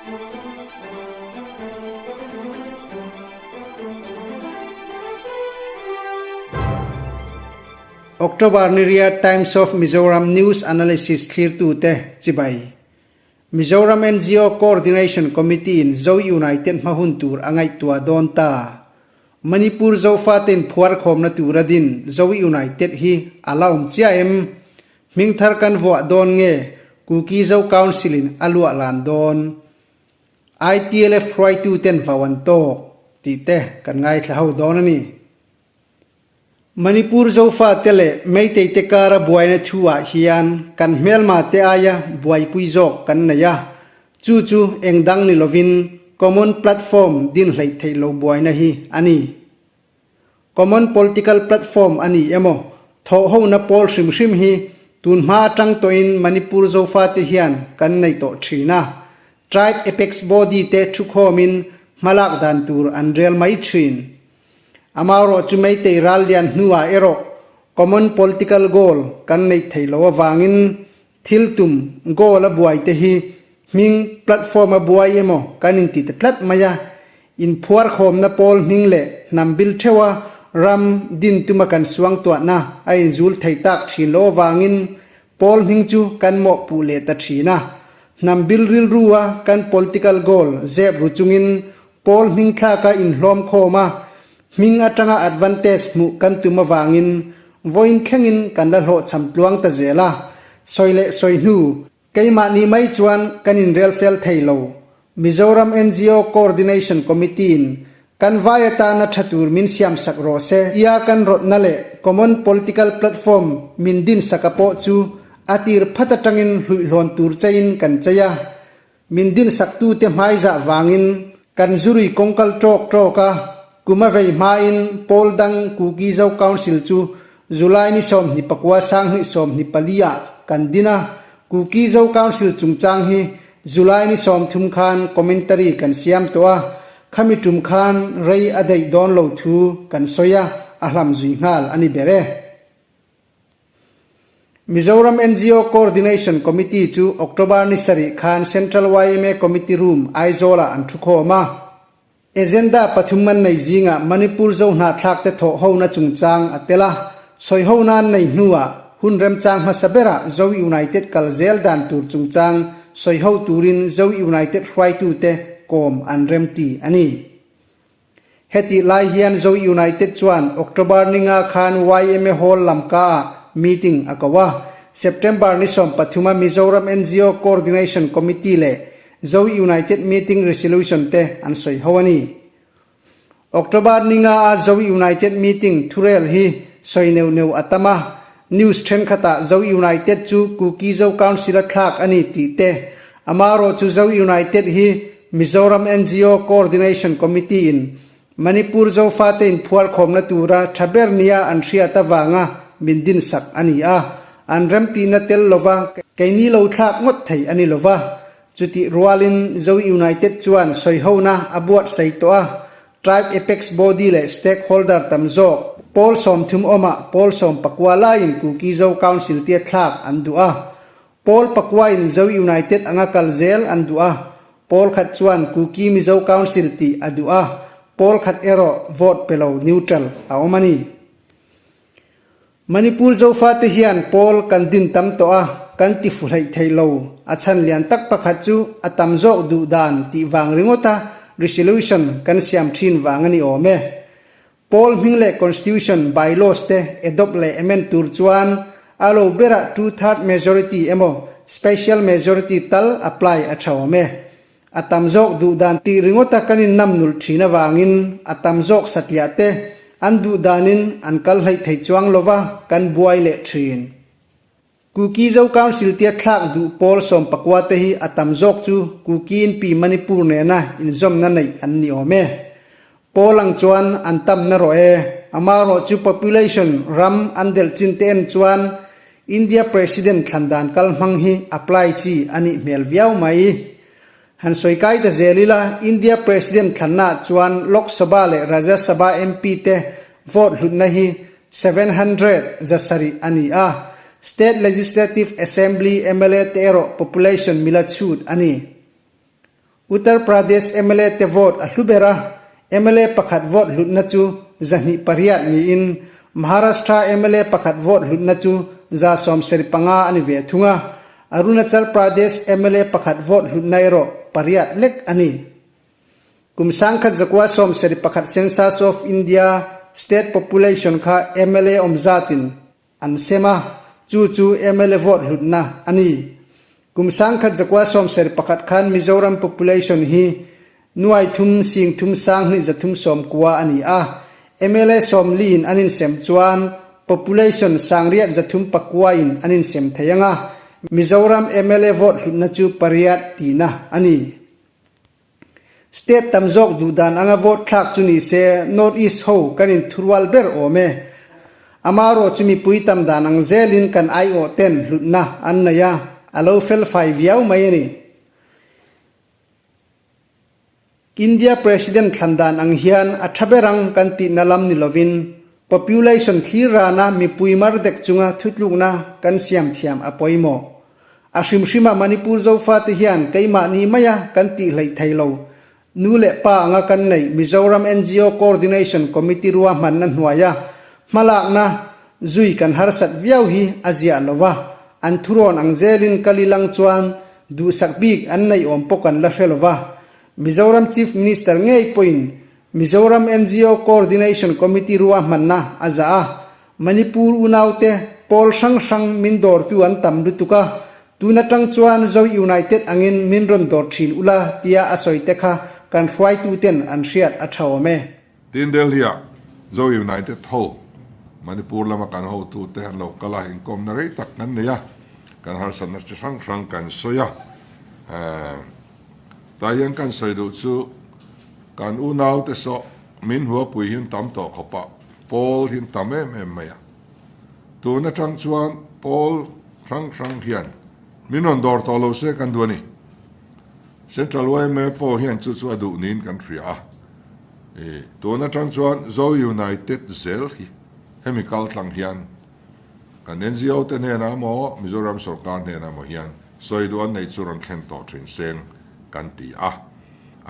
October ni riat Times of Mizoram News Analysis thlirtute chibai. Mizoram NGO Coordination Committee in Zo United hma hun tur a ngaihtuah dawn ta. Manipur Zofate'n phuar khawmna tura din Zo United hi a la awm chiah em? Hming thar kan vuah dawn nge Kuki Zo Council in a luah lan dawn? ITLF hruaituten vau an tawk tih te kan ngaithla ho dawn a ni. Manipur Zofate leh Meitei te kara buaina thu ah hian kan hmelma te aia buaipui zawk kan nei a, chu chu eng dang ni lovin Common Platform din hleih theih lo buaina hi a ni. Common Political Platform a ni emaw thawhhona pawl hrim hrim hi tun hma atang tawhin Manipur Zofate hian kan nei tawh thin a, Tribe Apex Body te thukhawmin hmalak dan tur an rel mai thin. Amaherawh chu Meitei ral lian hnuah erawh common political goal kan neih theih loh avangin thil tum goal a buai te hi hming platform a buai emaw kan inti ta tlat mai a, inphuar khawmna pawl hming leh hnam bil theuha ram din tuma kan suangtuahna a inzul thei tak thin loh avangin pawl hming chu kan mawhpuh leh ta thin a. Hnam bil rilrua kan political goal zep ru chungin Pawl hming thlaka inhlawm khawm a, hming atanga advantage hmuh kan tum avangin vawiin thlengin kan la hlawhchham tluang ta zel a, sawi leh sawi hnu, keimahni mai chuan kan inrel fel thei lo. Mizoram NGO Coordination Committee-in kan vai atana tha tur min siamsak rawh se tia kan rawtna leh Common Political Platform min dinsaka pawh chu a tir phat atangin hluihlawn tur cheiin kan chei a, Min dinsaktute hmaizah vangin kan zurui kawngkal tawk tawk a, kum a vei hmain pawl dang Kuki Zo Council chu July ni 29 2024 ah kan din a, Kuki Zo Council chungchang hi July ni 30 khan commentary kan siam tawh a, khami tum khan rei a daih dawn lo thu kan sawi a, a hlam zui nghal a ni ber e. Mizoram NGO Coordination Committee chu October ni sarih khan Central yma Committee Room, Aizawl-ah an thukhawm a. Agenda pathum an nei zingah Manipur zo hnahthlak te thawh hona chungchang a tel a, sawi hona an nei hnuah hun remchang hmasa berah Zo United kal zel dan tur chungchang sawi ho turin Zo United hruaitute kawm an remti a ni. Hetih lai hian Zo United chuan October ninga khan yma Hall lamka-ah meeting a ko a. September ni 13 a Mizoram NGO Coordination Committee leh Zo United meeting resolution te an sawi ho a ni. October ninga a Zo United meeting thurel hi sawi neuh neuh a tam a. News thenkhatah Zo United chu Kuki Zo Council a thlak a ni tih te, amaherawhchu Zo United hi Mizoram NGO Coordination Committee in Manipur Zofate inphuar khawmna tura tha ber nia an hriat avanga min dinsak a ni a, an remtihna tel lova keini lo thlak ngawt thei a ni lova. Chutih rualin Zo United chuan sawihona a buatsaih tawh a, Tribe Apex Body leh Stakeholder tam zawk pawl 30 awmah pawl 19 laiin Kuki Zo Council tia thlak an duh a. Pawl pakuain Zo United anga kal zel an duh a, pawl khat chuan Kuki Mizo Council tih a duh a, pawl khat erawh vote pe lo, neutral, a awm a ni. Manipur Zofate hian pawl kan din tam tawh a, kan ti fu hleih theih lo. A chhan lian tak pakhat chu a tam zawk duh dan tih vang ringawta resolution kan siam thin vang a ni awm e. Pawl hming leh Constitution, By-laws te adopt leh amend tur chuan a lo berah two-third majority emaw special majority tal apply a tha awm e. A tam zawk duh dan tih ringawta kan innam nulh thin avangin a tam zawk satliah te an duh danin an kal hleih thei chuang lova kan buai leh thin. Kuki Zo Council tia thlak duh pawl 19 te hi a tam zawk chu Kuki in pi Manipur nena inzawmna neih an ni awm e. Pawl ang chuan an tam na rawh e. Amaherawh chu population ram an delh chin te en chuan India President thlan dan kal hmang hi apply chi a nih hmel viau mai. Han sawi kai ta zel ila, India President thlannaah chuan Lok Sabha leh Rajya Sabha MP te vote hlutna hi 700 700 a ni a, State Legislative Assembly mla te erawh population mila chhut a ni. Uttar Pradesh mla te vote a hlu ber a, mla pakhat vote hlutna chu 208 niin Maharashtra mla pakhat vote hlutna chu 75 a ni ve thung a, Arunachal Pradesh mla pakhat vote hlutna erawh pariat lek a ni. Kum 1971 Census of India State Population kha mla awm zatin an sem a, chu chu mla vote hlutna a ni. Kum 1971 khan Mizoram population hi nuai thum sing thum sang hnih za thum sawm kua a ni a, mla sawm li in an insem chuan population sangriat za thum pakua in an insem thei ang a, Mizoram mla vote hlutna chu pariat tihna a ni. State tam zawk duh dan anga vote thlak chu ni se North East ho kan inthurual ber awm e. Amarawh chu mipui tam dan ang zelin kan aiawh ten hlutna an nei a, a lo fel fai viau mai a ni. India President thlan dan ang hian a tha ber ang kan tihna lam ni lovin population thlir rana mipui mar dek chunga thutlukna kan siam thiam a pawimawh. A hrimhrima Manipur Zofate hian keimahni maia kan tih hleih thei lo. Nu leh pa anga kan neih Mizoram ngo Coordination Committee ruahmanna hnuaia hmalakna zui kan harsat viau hi a ziah lo va, an thurawn ang zelin kal ilang chuan duhsak bik an neih awm pawh kan la hre lo va. Mizoram Chief Minister ngei pawhin Mizoram ngo Coordination Committee ruahmanna a zah a, Manipur unaute pawl hrang hrang min dawrtu an tam lutuk a, tun atang chuan Zo United angin min rawn dawr thin ula tia a sawi te kha kan hruaituten an hriat a tha awm e. Tin Delhi-ah Zo United ho Manipur lama kan hotute an lo kal a, inkawmna rei tak kan nei a, kan harsatna chi hrang hrang kan sawi a. Tah hian kan sawi duh chu kan unaute saw min huapui hi an tam tawh khawp a, Pawl hi an tam em em mai a, tun atang chuan pawl hrang hrang hian min rawn dawr tawh lo se kan duh a ni. Central yma pawh hian chu chu a duh niin kan hria a, ih tun atang chuan Zo United zel hi hemi kal tlang hian kan ngo te hnenah emaw Mizoram sorkar hnenah emaw hian sawi duh an neih chu rawn thlen tawh thin seng kan ti a,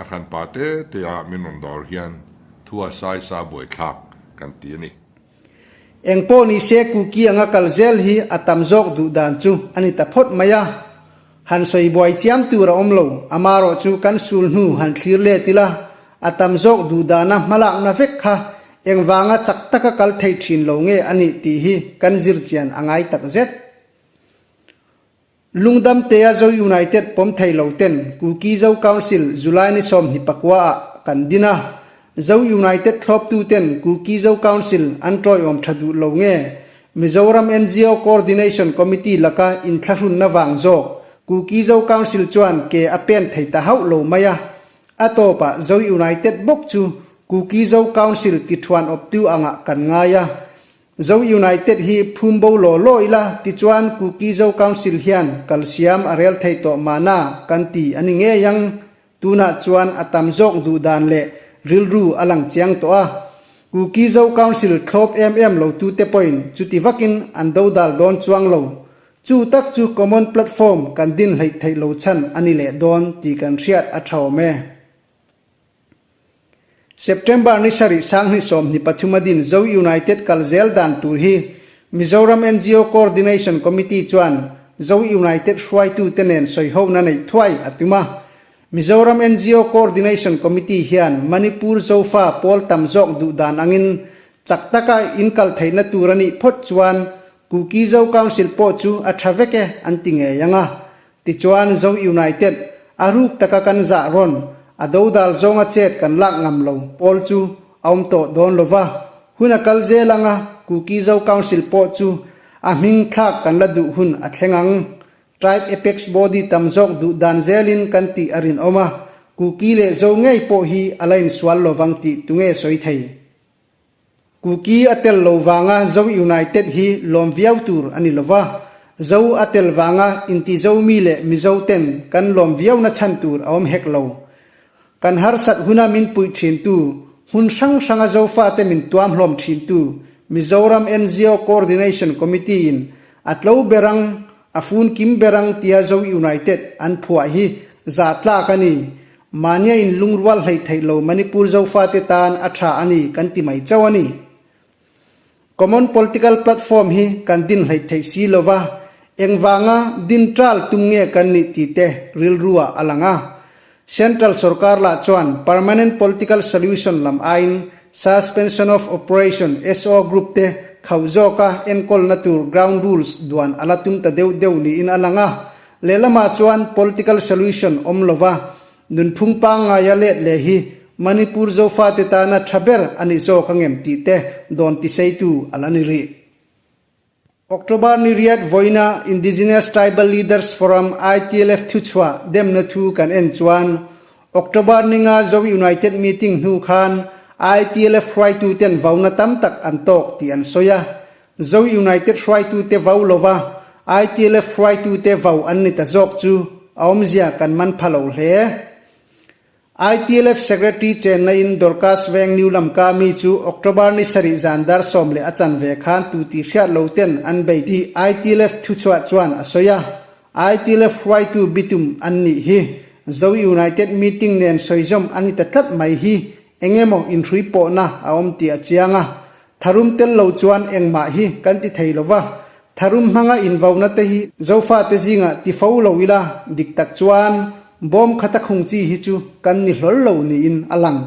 a hranpa te te ah min rawn dawr hian Thu a sai sa buaithlak kan ti a ni. Eng pawh ni se Kuki anga kal zel hi a tam zawk duh dan chu a ni ta phawt mai a. Han sawi buai chiam tur a awm lo, amarawh chu kan sul hnu han thlir let ila, a tam zawk duh dana hmalakna vek kha engvanga chak taka kal thei thin lo nge a nih tih hi kan zir chian a ngai takzet. Lungdamtea Zo United pawm thei lo ten Kuki Zo Council July ni 24 ah kan din a, Zo United thlawptu ten Kuki Zo Council an tawiawm tha duh lo nge Mizoram ngo Coordination Committee laka inthlahrunna vang zawk Kuki Zo Council chuan ke a pen thei ta hauh lo mai a, a tawpah Zo United bawk chu Kuki Zo Council tithuan awptu angah kan ngai a, Zo United hi phum bo law law ila tichuan Kuki Zo Council hian kalsiam a rel thei tawh mahna kan ti a ni ngei ang. Tunah chuan a tam zawk duh dan leh rilru a lang chiang tawh a. Kuki Zo Council thlawp em em lo tute pawhin chuti vakin an dodal dawn chuang lo. Chu tak chu Common Platform kan din hleih theih lo chhan a ni leh dawn tih kan hriat a tha awm e. September ni sarih 2023 a din Zo United kal zel dan tur hi Mizoram ngo Coordination Committee chuan Zo United hruaitute nen sawihona neih thuai a tum a. Mizoram ngo Coordination Committee hian Manipur Zofa pawl tam zawk duh dan angin chak taka inkal theihna tur a nih phawt chuan Kuki Zo Council pawh chu a tha vek e an ti ngei ang a. Tichuan Zo United a ruk taka kan zah rawn a dodal zawnga chet kan lak ngam lo pawl chu a awm tawh dawn lo va, hun a kal zel anga Kuki Zo Council pawh chu a hming thlak kan la duh hun a thleng ang. Tribe Apex Body tam zawk duh dan zelin kan tih a rinawm a, Kuki leh Zo ngei pawh hi a la insual lovang tih tunge sawi thei? Kuki a tel lo vanga Zo United hi lawm viau tur a ni lo va, Zo a tel vanga inti Zo mi leh Mizo ten kan lawm viau na chhan tur a awm hek lo. Kan harsat huna min puih thintu, hmun hrang hranga Zofate min tuam hlawm thintu Mizoram ngo Coordination Committee in a tlo berang, a fun kim berang tia Zo United an phuah hi zah tlak a ni. Mahnia inlungrual hleih theih lo Manipur Zofate tan a tha a ni kan ti mai chauh a ni. Common Political Platform hi kan din hleih theih si lova, engvanga din ṭal tum nge kan nih tih te rilruah a lang a. Central sorkar lah chuan Permanent Political Solution lam aiin Suspension of Operation, SO, group te khauh zawka enkawlna tur ground rules duan a la tum ta deuh deuh niin a lang a. Lehlamah chuan Political Solution awm lova Nunphung pangngaia let leh hi Manipur Zofate tana tha ber a ni zawk angem tih te dawn tiseitu a la ni rih. October ni riat vawiina Indigenous Tribal Leaders Forum, ITLF, thuchhuah demna thu kan en chuan October ninga Zo United meeting hnu khan ITLF hruaituten vauna tam tak an tawk tih an sawi a. Zo United hruaitute vau lova ITLF hruaitute vau an ni ta zawk chu a awmzia kan man pha lo hle. ITLF Secretary chenna in Dorcas Veng New Lamka mi chu October ni sarih zan dar sawm leh a chanve khan tu tih hriat lo ten an bei tih ITLF thuchhuah chuan a sawi a. ITLF hruaitu bitum an nih hi Zo United meeting nen sawizawm a ni ta tlat mai hi engemaw inhrui pawhna a awm tih a chiang a. Tharum tel lo chuan engmah hi kan ti thei lo va, tharum hmanga invauna te hi Zofate zingah ti fo lo ila, dik tak chuan bawm khata khung chi hi chu kan ni hlawl lo niin a lang.